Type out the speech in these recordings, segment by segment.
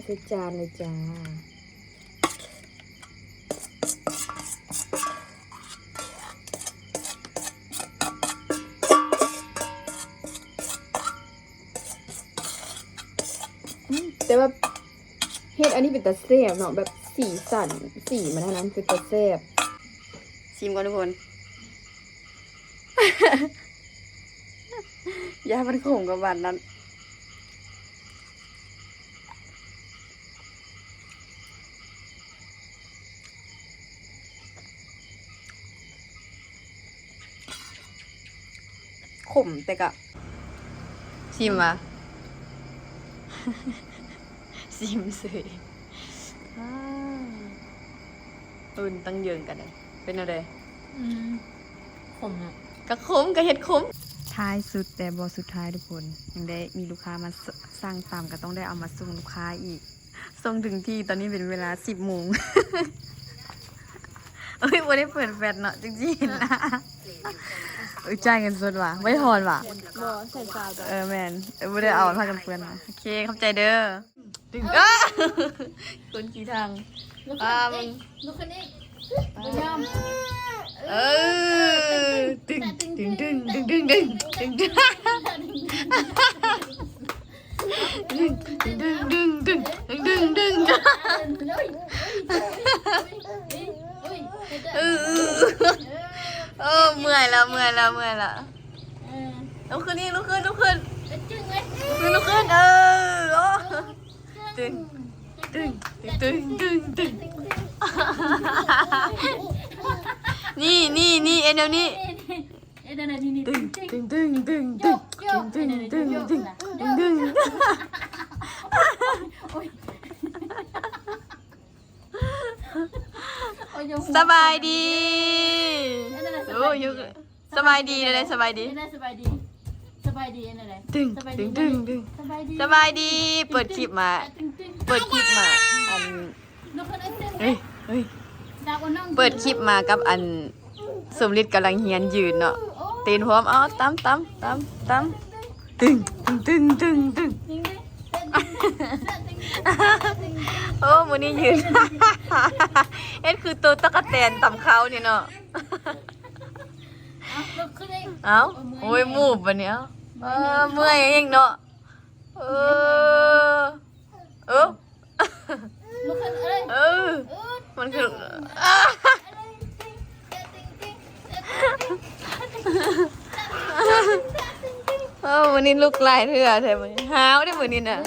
ໃສ່ຈານເລີຍຈ້າ. ອືມ ແຕ່ວ່າເຫັດອັນນີ້ເປັນຕາແຊບເນາະ ແບບສີສັນ ສີມັນຫັ້ນນະ ເປັນຕາແຊບ. ຊີມກ່ອນທຸກຄົນ. ຢ່າມັນຂົມກວ່າບາດນັ້ນ. ຂົມແຕ່ກະ ຊີມຫວາ? ຊີມເສີຍ. ອາ ເອີ ຕັ້ງເຢິງກັນເດ້ ເປັນແນວໃດ? ອືມ ຂົມເນາະ ກະຂົມ ກະເຮັດຂົມ. ທ້າຍສຸດແຕ່ບໍ່ສຸດທ້າຍທຸກຄົນ ຍັງໄດ້ມີລູກຄ້າມາ ສ- ສັ່ງຕຳ ກະຕ້ອງໄດ້ເອົາມາສົ່ງລູກຄ້າອີກ. ສົ່ງເຖິງທີ່ ຕອນນີ້ເປັນເວລາສິບໂມງ. ເອີຍ ບໍ່ໄດ້ເປີດແຟດເນາະ ຈຶ່ງຊິເຫັນ. ເອີຍ ຈ່າຍເງິນສົດຫວາ? ບໍ່ໄດ້ທອນຫວາ? ບໍ່ ໃສ່ຊາວ. ເອີ ແມ່ນ. ເອີ ບໍ່ໄດ້ເອົາຜ້າກັນເປື້ອນມາ. ໂອເຄ ຂອບໃຈເດີ. ດຶງ ເອີ ຄົນຂີ້ທັງ. ລຸກຂຶ້ນອີກ ລຸກຂຶ້ນອີກ. ບໍ່ຍອມ. ເອີ ດຶງ ດຶງ ດຶງ ດຶງ ດຶງ ດຶງ ດຶງ ດຶງ ດຶງ ດຶງ ດຶງ ດຶງ ເອີ ເອີ ເອີ ເມື່ອຍລະ ເມື່ອຍລະ ເມື່ອຍລະ. ເອີ ລຸກຂຶ້ນອີກ ລຸກຂຶ້ນ ລຸກຂຶ້ນ ລຸກຂຶ້ນ ລຸກຂຶ້ນ. ເອີ ໂອ້ ດຶງ ດຶງ ດຶງ ດຶງ ດຶງ ດຶງ. ນີ້ ນີ້ ນີ້ ເອັນແນວນີ້. ເອັນແນວນີ້ ນີ້ ດຶງ ດຶງ ດຶງ ດຶງ ດຶງ ດຶງ ດຶງ ດຶງ ດຶງ ດຶງ. ໂອ້ຍ ສະບາຍດີ. ເອີ ສະບາຍດີ ສະບາຍດີ ສະບາຍດີ ສະບາຍດີ ສະບາຍດີ. ດຶງ ດຶງ ດຶງ ດຶງ. ສະບາຍດີ ເປີດຄລິບມາ ເປີດຄລິບມາ ອັນ ເອີຍ ເອີຍ ເປີດຄລິບມາກັບອັນ ສົມລິດກຳລັງຮຽນຢືນເນາະ ເຕັ້ນພ້ອມ. ເອົາ ຕຳ ຕຳ ຕຳ ຕຳ. ຕຶງ ຕຶງ ຕຶງ ຕຶງ ຕຶງ. ໂອ້ ມື້ນີ້ຢືນ ເຮັດຄືໂຕຕັກກະແຕນຕຳເຂົ້ານີ້ເນາະ. ເອົາ ໂອ້ຍ ມູບບັດນີ້. ເອີ ເມື່ອຍເອງເນາະ. ເອີ ເອີ ລຸກຂຶ້ນເອີຍ. ເອີ ມັນຄື ເອີ ມື້ນີ້ລຸກຫຼາຍເທື່ອແທ້ມື້ນີ້ ຫາວເດ້ມື້ນີ້ນະ.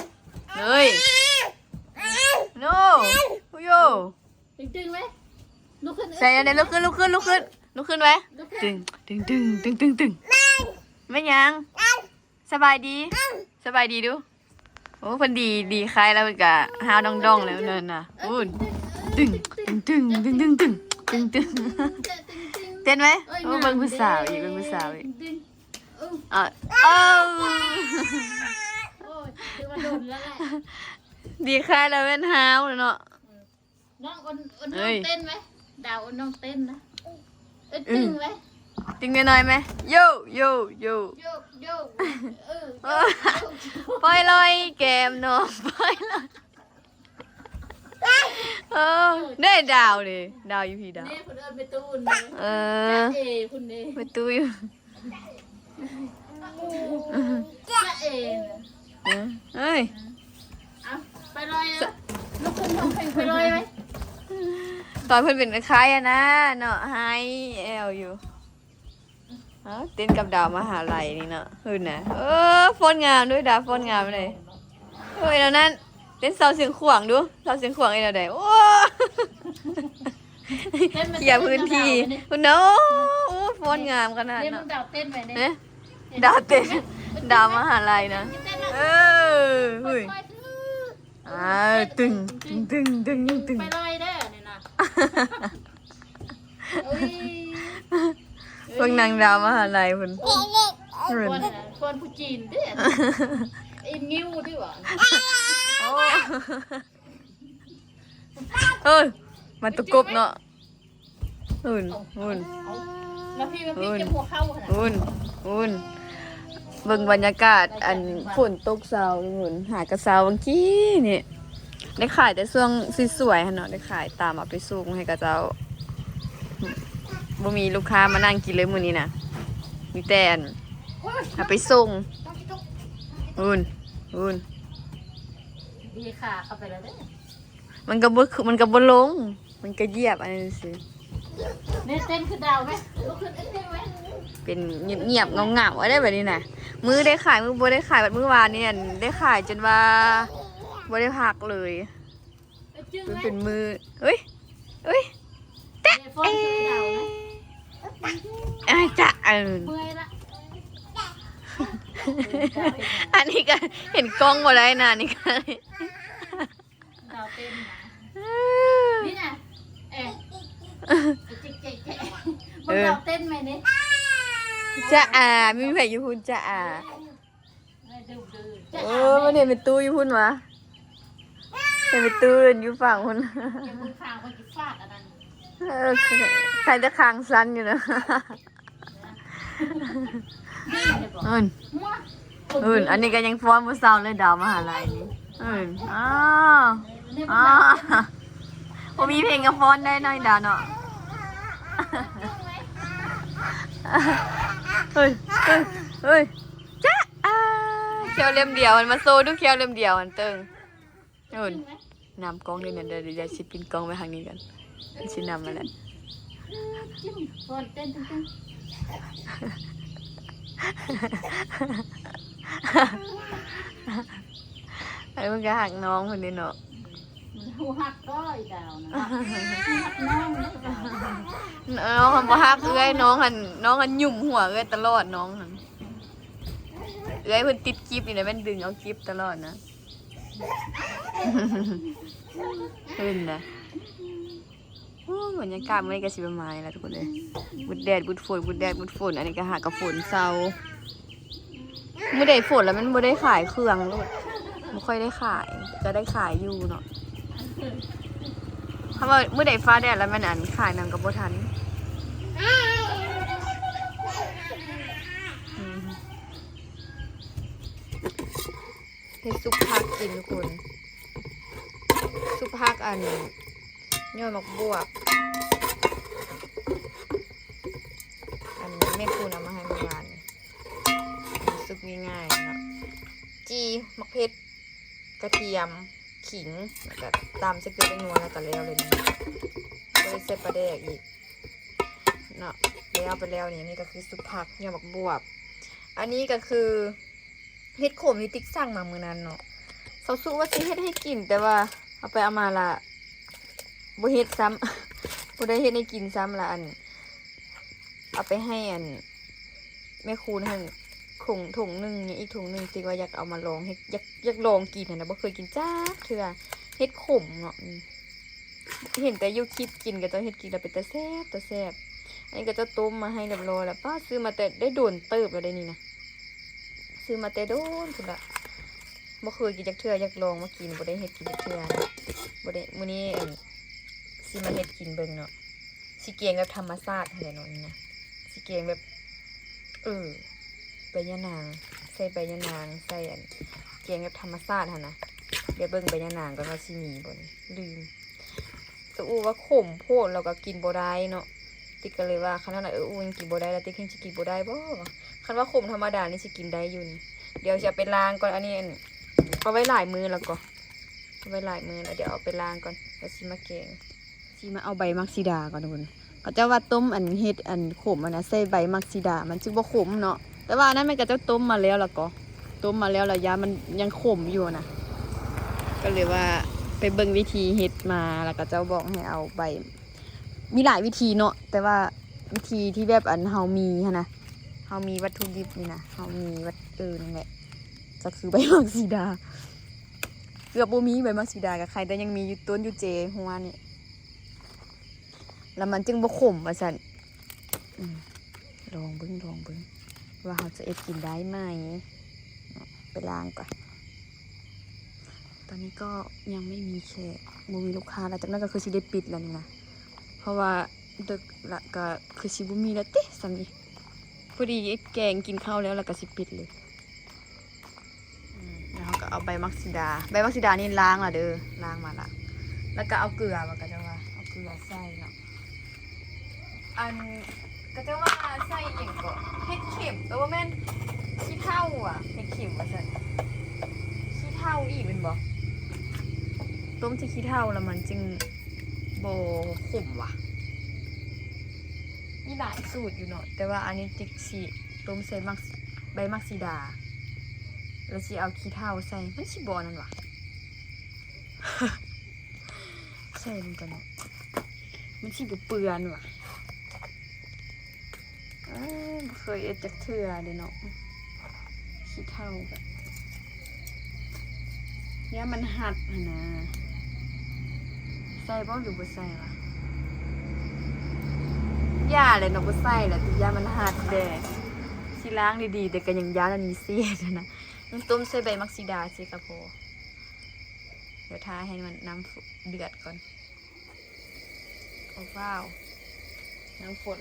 ເຮີ້ຍ ໂນ ໂຢ ຕຶງໆ ໄວ້ ລຸກຂຶ້ນ. ໃສ່ແນວໃດ? ລຸກຂຶ້ນ ລຸກຂຶ້ນ ລຸກຂຶ້ນ ລຸກຂຶ້ນໄວ້. ຕຶງ ຕຶງ ຕຶງ ຕຶງ ຕຶງ ຕຶງ. ແມ່ນຫຍັງ? ສະບາຍດີ ສະບາຍດີດູ. ໂອ້ ເພິ່ນດີ ດີຄາຍແລ້ວ ເພິ່ນກະຫ້າວດອງໆ ແລ້ວນັ້ນນະ. ພຸ້ນ ຕຶງ ຕຶງ ຕຶງ ຕຶງ ຕຶງ ຕຶງ ຕຶງ ຕຶງ. ເຕັ້ນໄວ້. ໂອ້ ເບິ່ງຜູ້ສາວອີກ ເບິ່ງຜູ້ສາວອີກ. ເອີ ເອີ ໂອ້ຍ ຖືວ່າດົນແລ້ວແຫຼະ ດີຄາຍແລ້ວແມ່ນຫ້າວແລ້ວເນາະ. ນ້ອງ ເອີ ເອີ ນ້ອງເຕັ້ນໄວ້ ດາວ ເອີ ນ້ອງເຕັ້ນນະ. ເອີ ຕຶງໄວ້ ຕຶງນ້ອຍໆ ໄວ້. ໂຢ ໂຢ ໂຢ ໂຢ ໂຢ ເອີ ໂຢ ໂຢ ໂຢ. ປ່ອຍລອຍແກ້ມນ້ອງ ປ່ອຍລອຍ. ເອີ ເດ້ ດາວເດ້ ດາວຢູ່ພີ້ ດາວ. ນີ້ເພິ່ນເອີ້ນແມ່ຕູ້ນເດ້. ເອີ ຈະເອ ພຸ້ນເດ້ ແມ່ຕູ້ຢູ່. ຈະເອນະ. ເອີ ເອີຍ ເອົາ ໄປລອຍເດີ ລຸກຂຶ້ນຮ້ອງເພງ ໄປລອຍໄປ. ຕອນເພິ່ນເປັນຄ້າຍໆ ອັນນະເນາະ ໄຮແອວຢູ່. ເອົາ ເຕັ້ນກັບດາວມະຫາໄລນີ້ເນາະ. ເຫັນນະ ເອີ ຟ້ອນງາມເດ້ ດາວຟ້ອນງາມເດ້. ເອີ ແນວນັ້ນ ເຕັ້ນຊາວຊຽງຂວາງດູ ຊາວຊຽງຂວາງເຮັດແນວໃດ? ໂອ້ ເຄຍພື້ນທີ່ພຸ້ນເນາະ. ໂອ້ ຟ້ອນງາມຂະໜາດເນາະ. ດາວເຕັ້ນໄວ້ເດ້ ດາວເຕັ້ນ ດາວມະຫາໄລນະ. ເອີ ຫຸ້ຍ ອ່າ ຕຶງ ຕຶງ ຕຶງ ຕຶງ ຕຶງ ຕຶງ. ໄປລອຍເດີນີ້ນະ. ໂອ້ຍ ເບິ່ງນາງດາວມະຫາໄລພຸ້ນ. ໂອ້ຍ ເພິ່ນ ເພິ່ນຜູ້ຈີນຕິ ອີງງິ້ວຕິຫວາ. ໂອ້ ເອີຍ ມາຕະກົບເນາະ. ພຸ້ນ ເອົ້າ ພຸ້ນ ເອົ້າ ມາພີ້ ມາພີ້ ພຸ້ນ ເກັບຫົວເຂົ່າຫັ້ນນະ. ພຸ້ນ ພຸ້ນ ເບິ່ງບັນຍາກາດ ອັນ ຝົນຕົກເຊົ້າພຸ້ນ ຫາກະເຊົ້າຫວ່າງກີ້ນີ້. ໄດ້ຂາຍແຕ່ຊ່ວງສວຍໆຫັ້ນເນາະ ໄດ້ຂາຍຕາມເອົາໄປສົ່ງໃຫ້ເຂົາເຈົ້າ. ບໍ່ມີລູກຄ້າມານັ່ງກິນເລີຍມື້ນີ້ນະ ມີແຕ່ອັນເອົາໄປສົ່ງ. ອຸ້ນ ອຸ້ນ ດີຄ່າເຂົ້າໄປແລ້ວເດ້. ມັນກໍບໍ່ ມັນກໍບໍ່ລົງ ມັນກໍຢຽບອັນນັ້ນຊື່. ນີ້ເຕັ້ນຄືດາວໄໝ? ລຸກຂຶ້ນເຕັ້ນໄໝ? ເປັນງຽບໆເຫງົາໆ ເອົາໄດ້ບາດນີ້ນະ. ມື້ໄດ້ຂາຍ ມື້ບໍ່ໄດ້ຂາຍ ບັດມື້ວານນີ້ ອັນ ໄດ້ຂາຍຈົນວ່າບໍ່ໄດ້ພັກເລີຍ. ເປັນມື້ ເອີຍ ເອີຍ ຈະເອ ເອີຍ ຈະເອີ ເມື່ອຍລະ. ອັນນີ້ກໍເຫັນກ້ອງບໍ່ໄດ້ນະ ນີ້ກໍ ດາວເຕັ້ນນະ ນີ້ນະ ເອ ເອີ ເບິ່ງດາວເຕັ້ນແມ່ນີ້. ຈະອາ ມີໃຜຢູ່ພຸ້ນ ຈະອາ. ເອີ ມັນເຫັນເປັນຕູ້ຢູ່ພຸ້ນຫວາ ເຫັນເປັນຕູ້ຢູ່ຝັ່ງພຸ້ນ. ເອີ ໃຄແຕ່ຄາງສັ້ນຢູ່ນະ. ເອີ ເອີ ອັນນີ້ກໍຍັງຟ້ອນບໍ່ເຊົາເລີຍ ດາວມະຫາໄລນີ້. ເອີ ອ້າ ອ້າ ບໍ່ມີເພງກໍຟ້ອນໄດ້ເນາະ ດາວເນາະ. ເອີ ເອີ ເອີ ຈະອາ ແຂ້ວເຫຼັ້ມດຽວ ມັນມາໂຊດູແຂ້ວເຫຼັ້ມດຽວຫັ້ນເຕີງ. ໂອ້ຍ ນຳກ້ອງເດ້ນັ້ນເດີ ດຽວຊິປິ່ນກ້ອງໄປທາງນີ້ກ່ອນ ມັນຊິນຳມາແລ້ວ. ຟ້ອນເຕັ້ນ ເອີ ມັນກໍຮັກນ້ອງເພິ່ນເດ້ເນາະ. ມັນຮູ້ຮັກກໍອີດາວນະ ຮູ້ຮັກນ້ອງ ນ້ອງຫັ້ນບໍ່ຮັກເອື້ອຍ ນ້ອງຫັ້ນ ນ້ອງຫັ້ນຫຍຸມຫົວເອື້ອຍຕະຫຼອດ ນ້ອງຫັ້ນ. ເອື້ອຍເພິ່ນຕິດກິບນີ້ນະ ແມ່ນດຶງເອົາກິບຕະຫຼອດນະ. ເພິ່ນນະ ໂອ້ ບັນຍາກາດມື້ນີ້ກໍຊິປະມານນີ້ລະທຸກຄົນເອີຍ ບຸດແດດບຸດຝົນ ບຸດແດດບຸດຝົນ. ອັນນີ້ກໍຫາກະຝົນເຊົາ ມື້ໃດຝົນແລ້ວມັນບໍ່ໄດ້ຂາຍເຄື່ອງໂລດ ບໍ່ຄ່ອຍໄດ້ຂາຍ ກໍໄດ້ຂາຍຢູ່ເນາະ. ຄັນວ່າມື້ໃດຟ້າແດດແລ້ວມັນ ອັນ ຂາຍນຳກໍບໍ່ທັນ. ເຮັດຊຸບຜັກກິນທຸກຄົນ ຊຸບຜັກ ອັນ ຍອດໝາກບວບ ອັນແມ່ຄູນເອົາມາໃຫ້ມື້ວານນີ້ ຊຸບງ່າຍໆເນາະ. ຈີ່ ໝາກເຜັດ ກະທຽມ ຂີງ ແລ້ວກະຕຳໃສ່ເກືອແປ້ງນົວ ແລ້ວກະແລ້ວເລີຍນີ້ ບໍ່ໄດ້ໃສ່ປາແດກອີກເນາະ. ແລ້ວໄປແລ້ວນີ້ ນີ້ກໍຄືຊຸບຜັກ ຍອດໝາກບວບ. ອັນນີ້ກໍຄື ເຫັດຂົມທີ່ຕິກສັ່ງມາມື້ນັ້ນເນາະ ສາວສຸວ່າຊິເຮັດໃຫ້ກິນ ແຕ່ວ່າເອົາໄປເອົາມາລະບໍ່ເຮັດຊ້ຳ ບໍ່ໄດ້ເຮັດໃຫ້ກິນຊ້ຳລະ. ອັນ ເອົາໄປໃຫ້ ອັນ ແມ່ຄູນຫັ້ນ ຖົງ ຖົງໜຶ່ງ ຍັງອີກຖົງໜຶ່ງ ຕິກວ່າຢາກເອົາມາລອງເຮັດ ຢາກ ຢາກລອງກິນຫັ້ນນະ ບໍ່ເຄີຍກິນຈັກເທື່ອ ເຫັດຂົມເນາະ. ເຫັນແຕ່ຢູ່ຄລິບກິນ ເຂົາເຈົ້າເຮັດກິນແລ້ວເປັນຕາແຊບ ຕາແຊບ. ອັນນີ້ເຂົາເຈົ້າຕົ້ມມາໃຫ້ຮຽບຮ້ອຍແລ້ວ ປ້າ ຊື້ມາແຕ່ໄດ້ດົນເຕີບແລ້ວເດ້ນີ້ນະ ຊື້ມາແຕ່ດົນພຸ້ນລະ ບໍ່ເຄີຍກິນຈັກເທື່ອ ຢາກລອງມາກິນ ບໍ່ໄດ້ເຮັດກິນຈັກເທື່ອ ບໍ່ໄດ້ ມື້ນີ້ ອັນ ຊິມາເຮັດກິນເບິ່ງເນາະ. ຊິແກງແບບທຳມະຊາດຫັ້ນແຫຼະເນາະ ນີ້ນະ ຊິແກງແບບ ເອີ ໃບຍານາງ ໃສ່ໃບຍານາງ ໃສ່ອັນ ແກງແບບທຳມະຊາດຫັ້ນນະ. ດຽວເບິ່ງໃບຍານາງກ່ອນວ່າຊິມີບໍ່ນີ້ ລືມ. ເອື້ອອູ່ວ່າຂົມໂພດ ແລ້ວກໍກິນບໍ່ໄດ້ເນາະ ຕິກກໍເລີຍວ່າ ຄັນນັ້ນ ເອື້ອອູ່ຍັງກິນບໍ່ໄດ້ ແລ້ວຕິກແຮ່ງຊິກິນບໍ່ໄດ້ບໍ່? ຄັນວ່າຂົມທຳມະດານີ້ຊິກິນໄດ້ຢູ່ນີ້. ດຽວຊິເອົາໄປລ້າງກ່ອນ ອັນນີ້ ອັນ ເອົາໄວ້ຫຼາຍມື້ແລ້ວກໍ ເອົາໄວ້ຫຼາຍມື້ແລ້ວ ດຽວເອົາໄປລ້າງກ່ອນ ແລ້ວຊິມາແກງ. ຊິມາເອົາໃບໝາກສີດາກ່ອນທຸກຄົນ ເຂົາເຈົ້າວ່າຕົ້ມ ອັນ ເຫັດ ອັນ ຂົມ ອັນນະ ໃສ່ໃບໝາກສີດາ ມັນຈຶ່ງບໍ່ຂົມເນາະ. ແຕ່ວ່າອັນນັ້ນແມ່ນເຂົາເຈົ້າຕົ້ມມາແລ້ວ ແລ້ວກໍ ຕົ້ມມາແລ້ວ ແລ້ວຢ້ານມັນຍັງຂົມຢູ່ນະ ກໍເລີຍວ່າໄປເບິ່ງວິທີເຮັດມາ ແລ້ວເຂົາເຈົ້າບອກໃຫ້ເອົາໃບ ມີຫຼາຍວິທີເນາະ ແຕ່ວ່າວິທີທີ່ແບບ ອັນ ເຮົາມີຫັ້ນນະ ເຮົາມີວັດຖຸດິບນີ້ນະ ເຮົາມີວັດ ເອີ ນັ້ນແຫຼະ ກໍຄືໃບໝາກສີດາ. ເກືອບບໍ່ມີໃບໝາກສີດາ ກໍໄຄແຕ່ຍັງມີຢູ່ຕົ້ນຢູ່ເຈຫົວນີ້ ແລ້ວມັນຈຶ່ງບໍ່ຂົມວ່າຊັ້ນ. ອືມ ລອງເບິ່ງ ລອງເບິ່ງວ່າເຮົາຈະເຮັດກິນໄດ້ໄໝເນາະ. ໄປລ້າງກ່ອນ. ຕອນນີ້ກໍຍັງບໍ່ມີແຂກ ບໍ່ມີລູກຄ້າແລ້ວ ຈັກໜ້ອຍກໍຄືຊິໄດ້ປິດແລ້ວນີ້ນະ ເພາະວ່າດຶກລະ ກໍຄືຊິບໍ່ມີແລ້ວຕິ ສ່ຳນີ້ ພໍດີແກງກິນເຂົ້າແລ້ວ ແລ້ວກໍຊິປິດເລີຍ. ອືມ ແລ້ວເຮົາກໍ ເອົາໃບໝາກສີດາ ໃບໝາກສີດານີ້ລ້າງລະເດີ ລ້າງມາລະ ແລ້ວກໍເອົາເກືອ ວ່າ ຂະເຈົ້າວ່າເອົາເກືອໃສ່ເນາະ ອັນ ຂະເຈົ້າວ່າໃສ່ອີ່ຫຍັງເກາະ ເຫັດເຂັມ ເອີ ບໍ່ແມ່ນ ຂີ້ເຖົ້າຫວາ ເຫັດເຂັມວ່າຊັ້ນ ຂີ້ເຖົ້າອີກແມ່ນບໍ່ ຕົ້ມໃສ່ຂີ້ເຖົ້າແລ້ວມັນຈຶ່ງບໍ່ຂົມຫວາ ມີຫຼາຍສູດຢູ່ເນາະ ແຕ່ວ່າອັນນີ້ຕິກຊິຕົ້ມໃສ່ໝາກ ໃບໝາກສີດາ ແລ້ວຊິເອົາຂີ້ເຖົ້າໃສ່ ມັນຊິບໍ່ອັນນັ້ນຫວາ ໃສ່ມັນກ່ອນເນາະ ມັນຊິບໍ່ເປື້ອນຫວາ ເອີ ບໍ່ເຄີຍເຮັດຈັກເທື່ອເດ້ເນາະ ຂີ້ເຖົ້າແບບ ຢ້ານມັນຫັກຫັ້ນນະ ໃສ່ບໍ່ ຫຼືບໍ່ໃສ່ຫວາ ຢ່າແຫຼະເນາະ ບໍ່ໃສ່ແຫຼະຕິ ຢ້ານມັນຫັກແດ່ ຊິລ້າງດີໆ ແຕ່ກໍຍັງຢ້ານອັນນີ້ເສຍຫັ້ນນະ ຕ້ອງຕົ້ມໃສ່ໃບໝາກສີດາຊິກະພໍ ດຽວຖ້າໃຫ້ມັນ ນ້ຳເດືອດກ່ອນ ໂອ້ ວ້າວ ນ້ຳຝົນ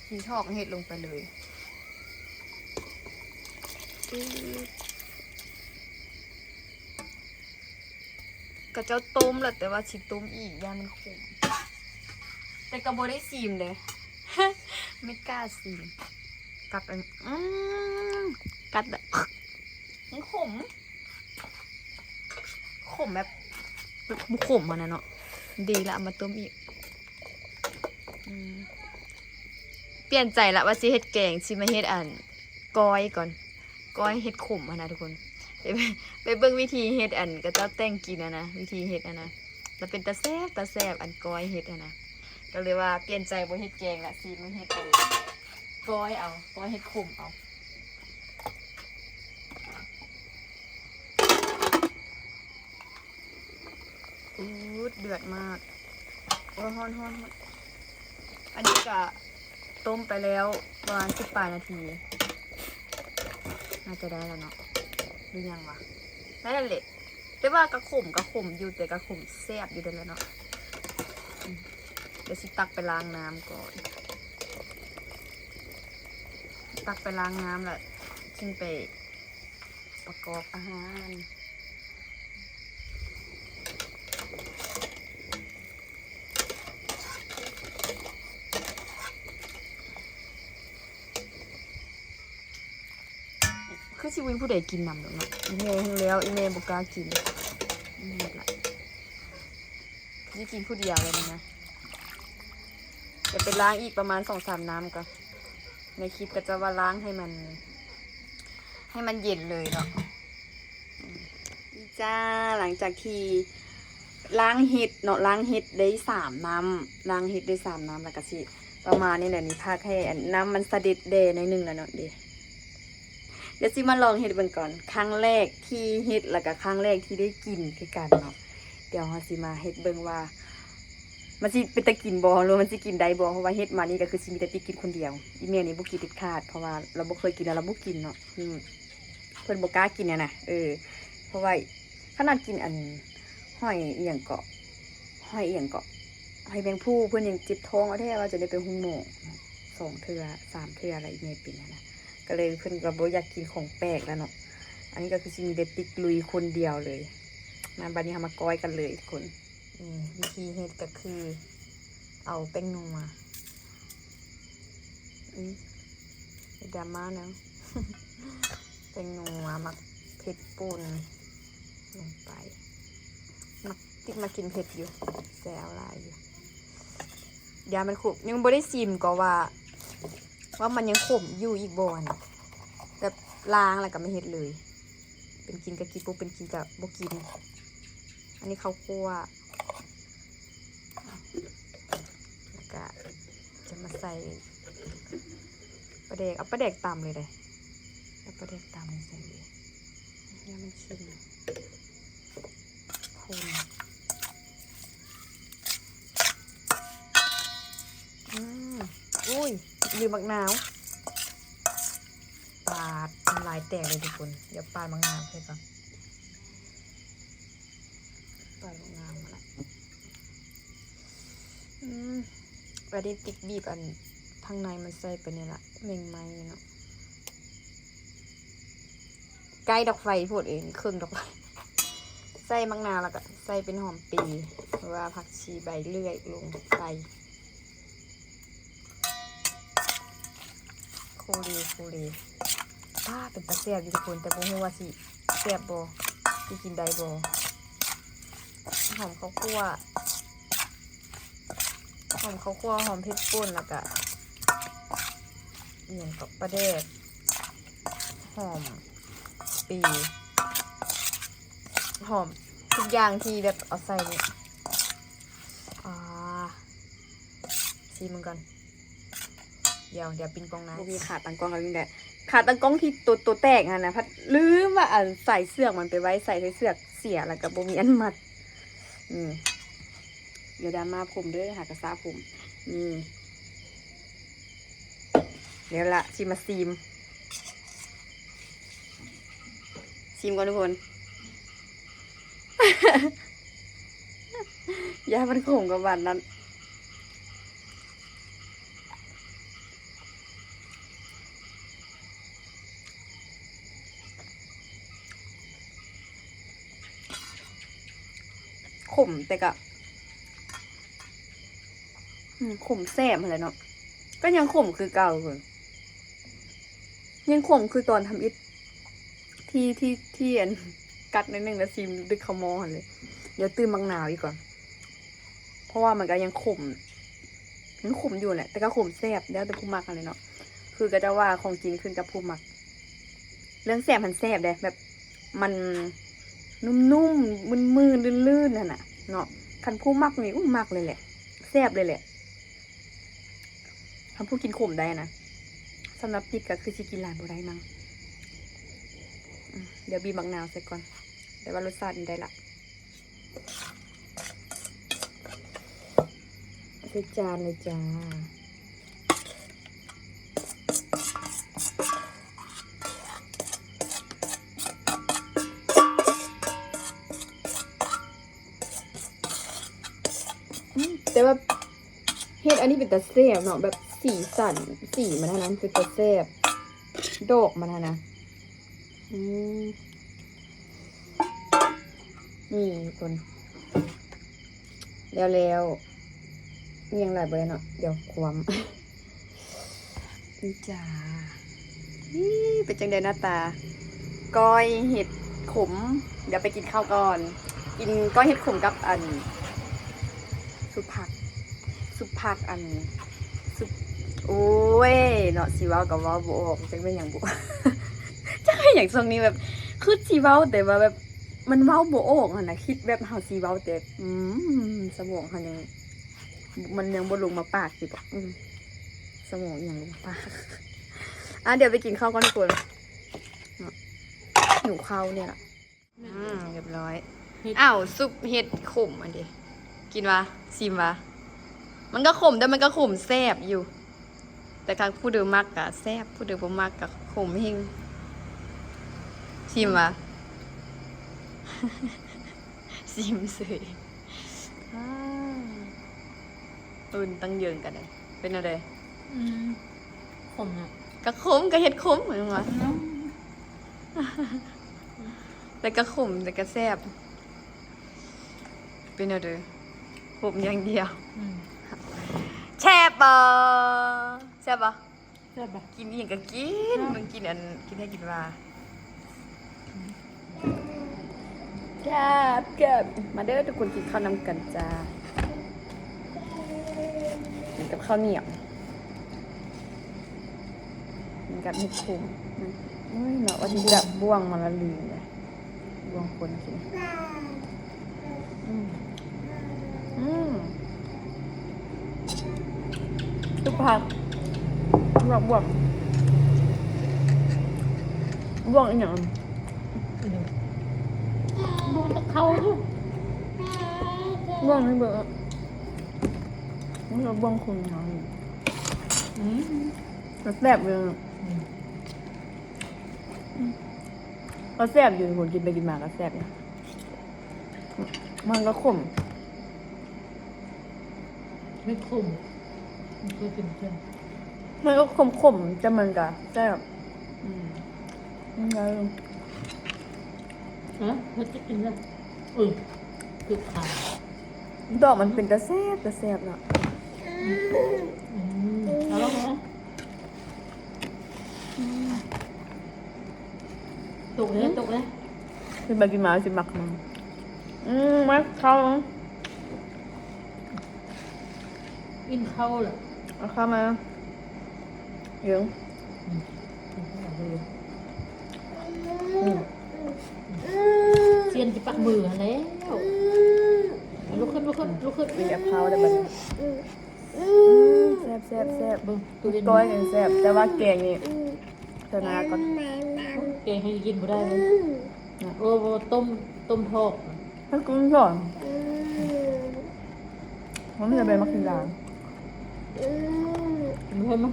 ຊິຖອກເຫັດລົງໄປເລີຍ ຂະເຈົ້າຕົ້ມລະ ແຕ່ວ່າຊິຕົ້ມອີກ ຢ້ານມັນຂົມ ແຕ່ກໍບໍ່ໄດ້ຊີມເດ້ ໄມ່ກ້າຊີມ ກັດອັນ ອືມ ກັດແບບ ມັນຂົມ ຂົມແບບ ແບບບໍ່ຂົມຫັ້ນນະເນາະ ດີລະ ເອົາມາຕົ້ມອີກ ອືມ ປ່ຽນໃຈລະວ່າຊິເຮັດແກງ ຊິມາເຮັດອັນ ກ້ອຍກ່ອນ ກ້ອຍເຫັດຂົມຫັ້ນນະທຸກຄົນ ໄປ ໄປເບິ່ງວິທີເຮັດ ອັນ ຂະເຈົ້າແຕ່ງກິນຫັ້ນນະ ວິທີເຮັດຫັ້ນນະ ລະເປັນຕາແຊບ ຕາແຊບ ອັນ ກ້ອຍເຫັດຫັ້ນນະ ກໍເລີຍວ່າປ່ຽນໃຈບໍ່ເຮັດແກງລະ ຊິມາເຮັດ ອັນ ກ້ອຍເອົາ ກ້ອຍເຫັດຂົມເອົາ. ອູດ ເດືອດມາກ ໂອ້ຍ ຮ້ອນໆໆ ອັນນີ້ກະຕົ້ມໄປແລ້ວປະມານສິບປາຍນາທີ ໜ້າຈະໄດ້ແລ້ວເນາະ ຫຼືຍັງວະ ໄດ້ແລ້ວແຫຼະ ແຕ່ວ່າກະຂົມ ກະຂົມຢູ່ ແຕ່ກະຂົມແຊບຢູ່ເດ້ລະເນາະ ອືມ ດຽວຊິຕັກໄປລ້າງນ້ຳກ່ອນ ຕັກໄປລ້າງນ້ຳລະຈຶ່ງໄປ ປະກອບອາຫານ ຄືຊິບໍ່ມີຜູ້ໃດກິນນຳດອກເນາະ ອີ່ແມ່ແຮ່ງແລ້ວ ອີ່ແມ່ບໍ່ກ້າກິນ ອີ່ແມ່ລະ ຊິກິນຜູ້ດຽວເລີຍນີ້ນະ ດຽວໄປລ້າງອີກປະມານສອງສາມນ້ຳກ່ອນ ໃນຄລິບກໍຈະວ່າລ້າງໃຫ້ມັນ ໃຫ້ມັນເຢັນເລີຍເນາະ ນີ້ຈ້າ ຫຼັງຈາກທີ່ລ້າງເຫັດເນາະ ລ້າງເຫັດໄດ້ສາມນ້ຳ ລ້າງເຫັດໄດ້ສາມນ້ຳ ແລ້ວກໍຊິປະມານນີ້ແຫຼະ ນີ້ພັກໃຫ້ອັນ ນ້ຳມັນສະເດັດແດ່ໜ້ອຍໜຶ່ງແລ້ວເນາະ ເດ ດຽວຊິມາລອງເຮັດເບິ່ງກ່ອນ ຄັ້ງແລກທີ່ເຮັດ ແລ້ວກະຄັ້ງແລກທີ່ໄດ້ກິນຄືກັນເນາະ ດຽວເຮົາຊິມາເຮັດເບິ່ງວ່າ ມັນຊິເປັນຕາກິນບໍ່ ຫຼືວ່າມັນຊິກິນໄດ້ບໍ່ ເພາະວ່າເຮັດມານີ້ກໍຄືຊິມີແຕ່ຕິກກິນຄົນດຽວ ອີ່ແມ່ນີ້ບໍ່ກິນເດັດຂາດ ເພາະວ່າລາວບໍ່ເຄີຍກິນ ແລ້ວລາວບໍ່ກິນເນາະ ອືມ ເພິ່ນບໍ່ກ້າກິນຫັ້ນນະ ເອີ ເພາະວ່າຂະໜາດກິນອັນ ຫອຍອີ່ຫຍັງເກາະ ຫອຍອີ່ຫຍັງເກາະ ຫອຍແມງພູ່ ເພິ່ນຍັງເຈັບທ້ອງເອົາແທ້ ວ່າຈະໄດ້ໄປໂຮງໝໍສອງເທື່ອສາມເທື່ອລະ ອີ່ແມ່ເປັນຫັ້ນນະ ກໍເລີຍເພິ່ນກໍບໍ່ຢາກກິນຂອງແປກລະເນາະ ອັນນີ້ກໍຄືຊິມີແຕ່ຕິກລຸຍຄົນດຽວເລີຍ ມາ ບາດນີ້ເຮົາມາກ້ອຍກັນເລີຍທຸກຄົນ ນີ້ວິທີເຮັດກໍຄືເອົາແປ້ງນົວ ອື ຢ່າດຣາມາແນວ ແປ້ງນົວ ໝາກເຜັດປົ່ນລົງໄປ ມັກ ຕິກມັກກິນເຜັດຢູ່ ໃສ່ເອົາຫຼາຍຢູ່ ຢ້ານມັນຂົມ ຍັງບໍ່ໄດ້ຊີມກໍວ່າ ວ່າມັນຍັງຂົມຢູ່ອີກບໍ່ຫັ້ນນະ ແບບລ້າງແລ້ວກໍມາເຮັດເລີຍ ເປັນກິນກໍກິນ ບໍ່ເປັນກິນກໍບໍ່ກິນ ອັນນີ້ເຂົ້າຂົ້ວ ແລ້ວກະຈະມາໃສ່ປາແດກ ເອົາປາແດກຕຳເລີຍເດ້ ເອົາປາແດກຕຳໃສ່ເລີຍ ຢ່າມັນເຄັມ ຄົນ ອືມ ອຸ້ຍ ລືມໝາກນາວ ປາດ ນ້ຳລາຍແຕກເລີຍທຸກຄົນ ດຽວປາດໝາກນາວໃສ່ກ່ອນ ປາດໝາກນາວມາລະ ອືມ ອັນນີ້ຕິກບີບອັນທາງໃນມັນໃສ່ໄປນີ້ລະ ແມງໄມ້ເນາະ. ໃກ້ດອກໄຟໂພດເອງ ເຄິ່ງດອກໄຟ. ໃສ່ໝາກນາວ ແລ້ວກໍໃສ່ເປັນຫອມປີ ຫຼືວ່າຜັກຊີໃບເລື່ອຍລົງໄປ ໂຄເລ ໂຄເລ. ປ້າ ເປັນຕາແຊບຢູ່ທຸກຄົນ ແຕ່ບໍ່ຮູ້ວ່າຊິແຊບບໍ່ ຊິກິນໄດ້ບໍ່. ຫອມເຂົ້າຂົ້ວ ຫອມເຂົ້າຂົ້ວ ຫອມເຜັດປົ່ນ ແລ້ວກະອີ່ຫຍັງເກາະ ປາແດກ ຫອມປີ ຫອມທຸກຢ່າງທີ່ແບບເອົາໃສ່ນີ້. ອ່າ ຊີມເບິ່ງກ່ອນ ດຽວ ດຽວປິ່ນກ້ອງນະ ບໍ່ມີຂາຕັ້ງກ້ອງແລ້ວນີ້ແຫຼະ ຂາຕັ້ງກ້ອງທີ່ໂຕ ໂຕແຕກຫັ້ນນະ ພັດລືມວ່າ ອັນ ສາຍເຊືອກມັນໄປໄວ້ໃສ່ ໃສ່ເຊືອກເສຍ ແລ້ວກໍບໍ່ມີອັນມັດ. ນີ້ ດຽວດາມາຜົມເດີ ຫາກະສະຜົມ. ນີ້ ແລ້ວລະ ຊິມາຊີມ ຊີມກ່ອນທຸກຄົນ ຢ່າໃຫ້ມັນຂົມກວ່າບາດນັ້ນ. ຂົມ ແຕ່ກະ ອືມ ຂົມແຊບຫັ້ນແຫຼະເນາະ ກໍຍັງຂົມຄືເກົ່າ ຍັງຂົມຄືຕອນທຳອິດ ທີ່ ທີ່ ທີ່ ອັນ ກັດໜ້ອຍໜຶ່ງແລ້ວຊີມດຶກເຂົ້າໝໍ້ຫັ້ນເລີຍ. ດຽວຕື່ມໝາກນາວອີກກ່ອນ ເພາະວ່າມັນກໍຍັງຂົມ ມັນຂົມຢູ່ແຫຼະ ແຕ່ກໍຂົມແຊບ ແລ້ວແຕ່ຜູ້ມັກຫັ້ນແຫຼະເນາະ. ຄືເຂົາເຈົ້າວ່າຂອງກິນຂຶ້ນກັບຜູ້ມັກ ເລື່ອງແຊບຫັ້ນແຊບເດ້ ແບບມັນນຸ້ມໆ ມື່ນໆ ລື່ນໆ ຫັ້ນນະເນາະ. ຄັນຜູ້ມັກນີ້ ອຸ້ ມັກເລີຍແຫຼະ ແຊບເລີຍແຫຼະ. ຄັນຜູ້ກິນຂົມໄດ້ນະ ສຳລັບຕິກກໍຄືຊິກິນຫຼາຍບໍ່ໄດ້ມັ້ງ. ອືມ ດຽວບີບໝາກນາວໃສ່ກ່ອນ ແຕ່ວ່າລົດຊາດນີ້ໄດ້ລະ. ໃສ່ຈານເລີຍຈ້າ. ອືມ ແຕ່ວ່າເຫັດອັນນີ້ເປັນຕາແຊບເນາະ ແບບສີສັນ ສີມັນຫັ້ນນະ ເປັນຕາແຊບ ດອກມັນຫັ້ນນະ. ອືມ ນີ້ທຸກຄົນ ແລ້ວໆ ມີຫຍັງຫຼາຍບໍ່ໄດ້ເນາະ ດຽວຄວ່ຳ. ນີ້ຈ້າ ນີ້ເປັນຈັ່ງໃດໜ້າຕາ ກ້ອຍເຫັດຂົມ. ດຽວໄປກິນເຂົ້າກ່ອນ ກິນກ້ອຍເຫັດຂົມກັບອັນ ຊຸບຜັກ ຊຸບຜັກ ອັນ ຊຸບ ໂອ້ຍເນາະ ຊິເວົ້າກໍເວົ້າບໍ່ອອກ ຈັກແມ່ນຫຍັງບຸ ຈັກແມ່ນຫຍັງ. ຊ່ວງນີ້ແບບຄຶດຊິເວົ້າ ແຕ່ວ່າແບບມັນເວົ້າບໍ່ອອກຫັ້ນນະ ຄິດແບບເຮົາຊິເວົ້າ ແຕ່ ອືມ ສະໝອງເຮົາຍັງ ມັນຍັງບໍ່ລົງມາປາກຢູ່ດອກ ອືມ ສະໝອງອີ່ຫຍັງລົງມາປາກ. ອ່ະ ດຽວໄປກິນເຂົ້າກ່ອນທຸກຄົນເນາະ ຫິວເຂົ້ານີ້ລະ. ອືມ ຮຽບຮ້ອຍ. ເຫັດ ອ້າວ ຊຸບເຫັດຂົມອັນເດ ກິນຫວາ? ຊີມຫວາ? ມັນກໍຂົມ ແຕ່ມັນກໍຂົມແຊບຢູ່ ແຕ່ຖ້າຜູ້ໃດມັກກໍແຊບ ຜູ້ໃດບໍ່ມັກກໍຂົມແຮງ. ຊີມຫວາ? ຊີມເສີຍ. ອາ ອື່ນຕັ້ງເຢິງກັນເດ ເປັນແນວໃດ? ອືມ ຂົມເນາະ. ກະຂົມ ກະເຫັດຂົມແມ່ນຫວາ? ອືມ ແຕ່ກະຂົມ ແຕ່ກະແຊບ. ເປັນແນວໃດ? ຂົມຢ່າງດຽວ. ອືມ ແຊບບໍ່? ແຊບບໍ່? ແຊບບໍ່? ກິນອີ່ຫຍັງກະກິນ ແຊບ ເບິ່ງກິນອັນ ກິນໃຫ້ກິນວ່າ. ແຊບ ແຊບ ມາເດີທຸກຄົນ ກິນເຂົ້ານຳກັນຈ້າ ກິນກັບເຂົ້າໜຽວ ກິນກັບເຫັດຂົມ. ໂອ້ຍເນາະ ວ່າຊິຈັບບ່ວງມາລະລືມເລີຍ ບ່ວງຄົນກິນ. ອືມ ອືມ ທຸກພັກ ລວກບ່ວງ ບ່ວງອີ່ຫຍັງ? ບ່ວງເຂົ້າ ບ່ວງນີ້ເບິ່ງ ມັນລວກບ່ວງຄົນເຮົານີ້. ອືມ ມັນແຊບເລີຍ. ອືມ ອືມ ກໍແຊບຢູ່ ຄົນກິນໄປກິນມາກໍແຊບຢູ່. ມັນກໍຂົມ ເຮັດຂົມ ມັນຄືກິນເຄັມ ມັນກໍຂົມໆ ແຕ່ມັນກໍແຊບ. ອືມ ອືມ ໄດ້ຢູ່. ຮະ ເຮັດກິນເລີຍ. ເອີ ຄືຂາວ ດອກມັນເປັນຕາແຊບ ຕາແຊບເນາະ. ອືມ ເອົາລອງເນາະ. ຕົກເດ້ ຕົກເດ້. ກິນໄປກິນມາຊິມັກມັນ. ອືມ ມາເຂົ້າ ກິນເຂົ້າລະ ເອົາເຂົ້າມາ. ເອີ ອືມ ສຽນຊິປັກມືຫັ້ນແລ້ວ. ລຸກຂຶ້ນ ລຸກຂຶ້ນ ລຸກຂຶ້ນ. ກິນກັບເຂົ້າໄດ້ບັດນີ້. ອືມ ແຊບໆໆ. ເບິ່ງ ຕູ້ເຢັນ ກ້ອຍນີ້ແຊບ ແຕ່ວ່າແກງນີ້ຊະນາກ່ອນ. ແກງໃຫ້ກິນບໍ່ໄດ້ເລີຍ. ໂອ້ ຕົ້ມ ຕົ້ມພອກ ໃຫ້ກິນກ່ອນ. ມັນຈະໄປມັກກິນດາງ. ອືມ ເຫັນບໍ່?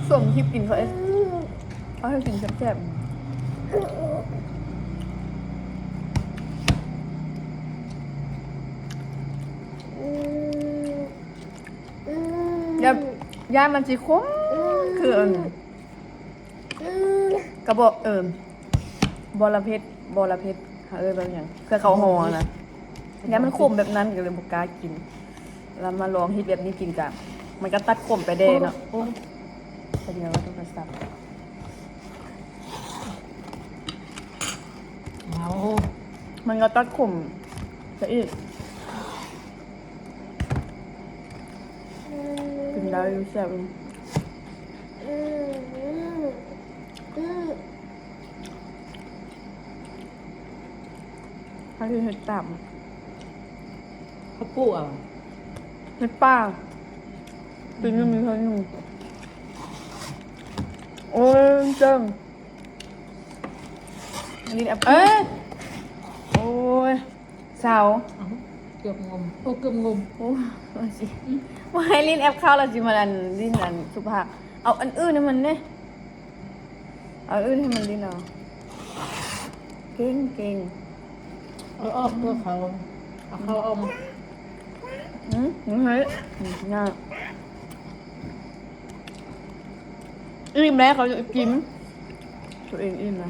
ສົ້ມທີ່ກິນເຂົາເອງ ເອົາໃຫ້ກິນແຊບໆ. ຢ້ານ ຢ້ານມັນຊິຂົມ ຄືອັນ ກະບອກ ເອີ ບໍລະເພັດ ບໍລະເພັດ ເຂົາເອີ້ນວ່າຫຍັງ ເພື່ອເຂົາຫໍ່ນະ. ຢ້ານມັນຂົມແບບນັ້ນ ກະເລີຍບໍ່ກ້າກິນ. ລະມາລອງເຮັດແບບນີ້ກິນກະ ມັນກະຕັດຂົມໄປແດ່ເນາະ. ໂອ້ຍ ໂອ້ຍ ສະດຽວໂທລະສັບ ເອົາ ມັນກະຕັດຂົມໄປອີກ. ກິນໄດ້ຢູ່ ແຊບຢູ່. ໃຜເຮັດຕາມ ເຂົາປູກເອົາ ເຮັດປ່າ ປີໜຶ່ງມີເທື່ອໜຶ່ງ. ໂອ້ຍ ເຈີ ອັນນີ້ແອັບເປິ້ນ ເອີ ໂອ້ຍ ຊາວ ເອົ້າ ເກືອບງົມ ໂອ້ ເກືອບງົມ ໂອ້ຍ ວ່າຊິ ອືມ ວ່າໃຫ້ຫຼິ້ນແອັບເຂົ້າ ແລ້ວຊິມາຫຼິ້ນອັນສຸພາບ ເອົາອັນອື່ນໃຫ້ມັນແດ່ ເອົາອື່ນໃຫ້ມັນຫຼິ້ນເອົາ ເກັ່ງໆ. ເອົາອອກຕົວເຂົາ ເອົາເຂົ້າອອກມາ ອືມ ເຮັດ ອືມ ຍາກ. ອີ່ມແລ້ວ ເຂົາຈະກິນ ຕົວເອງອີ່ມນະ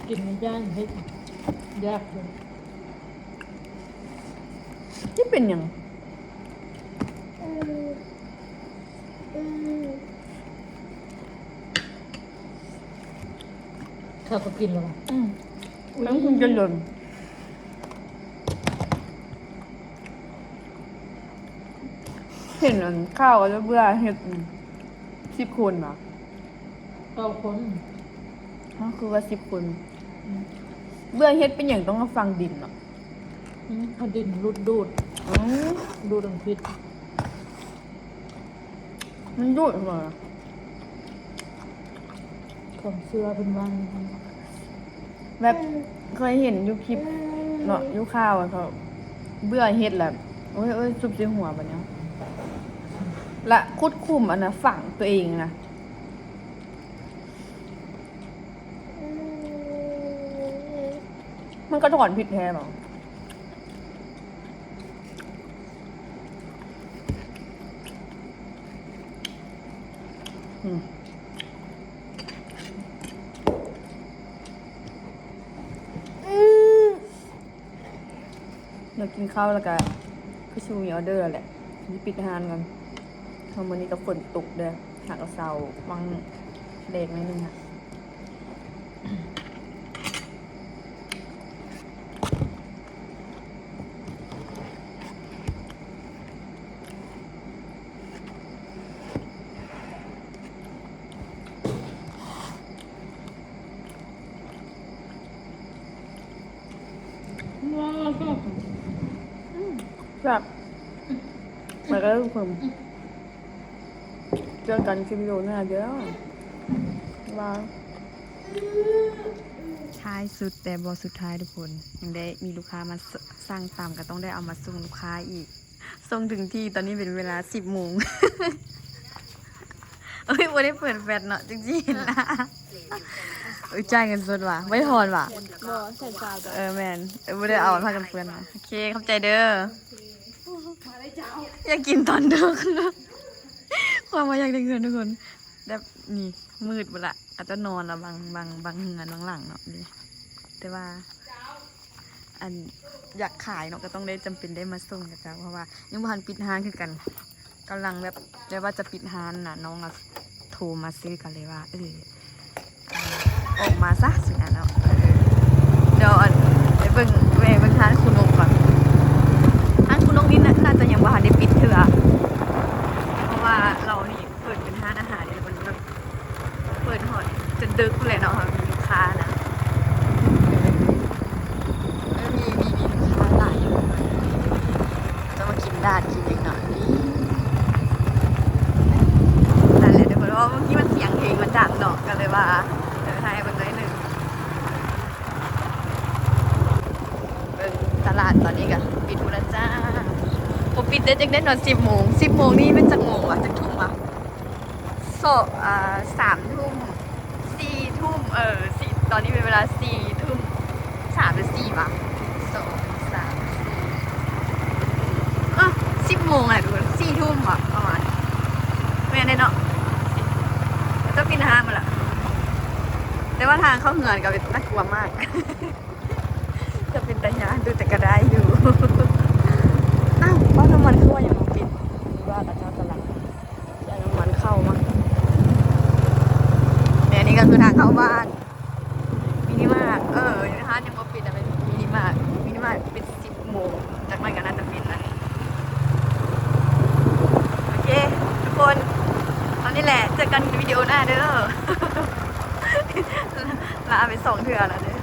ກິນໃນຢ້ານເຮັດ ຢາກເລີຍ. ຊິເປັນຫຍັງ? ເຂົາກະກິນແລ້ວຫວາ? ອືມ ມັນຄົງຈະດົນ. ເຫັນອັນຂ່າວວ່າເບື່ອເຮັດ ອືມ ສິບຄົນຫວາ? ເກົ້າຄົນ ເອົ້າ ຄືວ່າສິບຄົນ. ອືມ ເບື່ອເຮັດເປັນຫຍັງຕ້ອງມາຝັງດິນເນາະ? ອືມ ເອົາດິນດູດ ດູດ ອືມ ດູດອັນພິດ. ມັນດູດຫວາ? ຄວາມເຊື່ອເພິ່ນວ່າ. ແບບເຄີຍເຫັນຢູ່ຄລິບເນາະ ຢູ່ຂ່າວເຂົາເບື່ອເຮັດແລ້ວ ໂອ້ຍ ໂອ້ຍ ຊຸບໃສ່ຫົວບາດນີ້ ລະຂຸດຂຸມອັນນະຝັງຕົວເອງນະ. ມັນກະຖອນພິດແທ້ເນາະ. ອືມ ເລີກກິນເຂົ້າແລ້ວກະ ຄືຊິບໍ່ມີອໍເດີແລ້ວແຫຼະ ຊິປິດຮ້ານກ່ອນ ເພາະມື້ນີ້ກະຝົນຕົກເດີ້ ຫາກະເຊົາຫວ່າງແດກໜ້ອຍໜຶ່ງຫັ້ນ. ແຊບ ແລ້ວກະທຸກຄົນ ເຈີກັນຄລິບວິດີໂອໜ້າເດີ້ ບາຍ. ທ້າຍສຸດແຕ່ບໍ່ສຸດທ້າຍທຸກຄົນ ຍັງໄດ້ມີລູກຄ້າມາ ສ- ສັ່ງຕຳ ກະຕ້ອງໄດ້ເອົາມາສົ່ງລູກຄ້າອີກ ສົ່ງເຖິງທີ່ ຕອນນີ້ເປັນເວລາສິບໂມງ. ໂອ້ຍ ບໍ່ໄດ້ເປີດແຟລດເນາະ ຈຶ່ງຊິເຫັນໜ້າ. ເອີ ຈ່າຍເງິນສົດຫວາ? ບໍ່ໄດ້ທອນຫວາ? ບໍ່ ໃສ່ຊາວ. ເອີ ແມ່ນ ເອີ ບໍ່ໄດ້ເອົາຜ້າກັນເປື້ອນມາ. ໂອເຄ ຂອບໃຈເດີ້. ຢາກກິນຕອນດຶກ. ຄວາມວ່າຢາກໄດ້ເງິນທຸກຄົນ ແບບນີ້ມືດໝົດລະ ເຂົາເຈົ້ານອນລະ ບາງ ບາງ ບາງເຮືອນບາງຫຼັງເນາະນີ້ ແຕ່ວ່າ ອັນ ຢາກຂາຍເນາະ ກໍຕ້ອງໄດ້ ຈຳເປັນໄດ້ມາສົ່ງເຂົາເຈົ້າ ເພາະວ່າຍັງບໍ່ທັນປິດຮ້ານຄືກັນ ກຳລັງແບບ ແບບວ່າຈະປິດຮ້ານນະ ນ້ອງກໍໂທມາຊື້ ກໍເລີຍວ່າ ເອີ ອອກມາຊະຊີ້ນະເນາະ ເອີ ດຽວ ອັນ ໄປເບິ່ງ ແວ່ເບິ່ງຮ້ານຄູນົກກ່ອນ ຮ້ານຄູນົກນີ້ໜ້າ ໜ້າຈະຍັງບໍ່ທັນໄດ້ປິດເທື່ອ ເພາະວ່າລາວນີ້ເປີດເປັນຮ້ານອາຫານ ແລ້ວມັນແບບເປີດຮອດຈົນດຶກພຸ້ນແຫຼະເນາະ ມີລູກຄ້ານະ ເອີ ມີ ມີ ມີລູກຄ້າຫຼາຍຢູ່ ຈະມາກິນດາດກິນຫຍັງເນາະ ນີ້ ນັ້ນແຫຼະທຸກຄົນ ເພາະວ່າເມື່ອກີ້ມັນສຽງເພງມັນດັງເນາະ ກໍເລີຍວ່າ ເອີ ຖ່າຍໃຫ້ເບິ່ງໜ້ອຍໜຶ່ງ ເບິ່ງຕະຫຼາດຕອນນີ້ກໍປິດໝົດແລ້ວຈ້າ ບໍ່ປິດໄດ້ຈັ່ງໃດເນາະ ສິບໂມງ ສິບໂມງນີ້ແມ່ນຈັກໂມງວະ ຈັກທຸ່ມວະ ສອງ ອ່າ ສາມທຸ່ມ ສີ່ທຸ່ມ ເອີ ສີ່ ຕອນນີ້ເປັນເວລາສີ່ທຸ່ມ ສາມຫຼືສີ່ວະ ສອງ ສາມ ສີ່ ເອີ ສິບໂມງແຫຼະທຸກຄົນ ສີ່ທຸ່ມວະ ປະມານ ແມ່ນເດ້ເນາະ ຕ້ອງປິດຮ້ານໝົດລະ ແຕ່ວ່າທາງເຂົ້າເຮືອນກໍເປັນ ໜ້າກົວມາກ ກໍເປັນຕາຢ້ານ ດູແຕ່ກໍໄດ້ຢູ່ ອ້າວ ປ້ຳນ້ຳມັນຄືວ່າຍັງບໍ່ປິດ ຫຼືວ່າເຂົາເຈົ້າກຳລັງ ເອົານ້ຳມັນເຂົ້າມາ ແລະນີ້ກໍຄືທາງເຂົ້າບ້ານ ມິນິມາດ ເອີ ຮ້ານຍັງບໍ່ປິດນະ ເປັນມິນິມາດ ມິນິມາດປິດສິບໂມງ ຈາກນັ້ນກໍໜ້າຈະປິດແລ້ວ ໂອເຄ ທຸກຄົນ ເທົ່ານີ້ແຫຼະ ເຈີກັນວິດີໂອໜ້າເດີ ລາໄປສອງເທື່ອແລ້ວເດີ.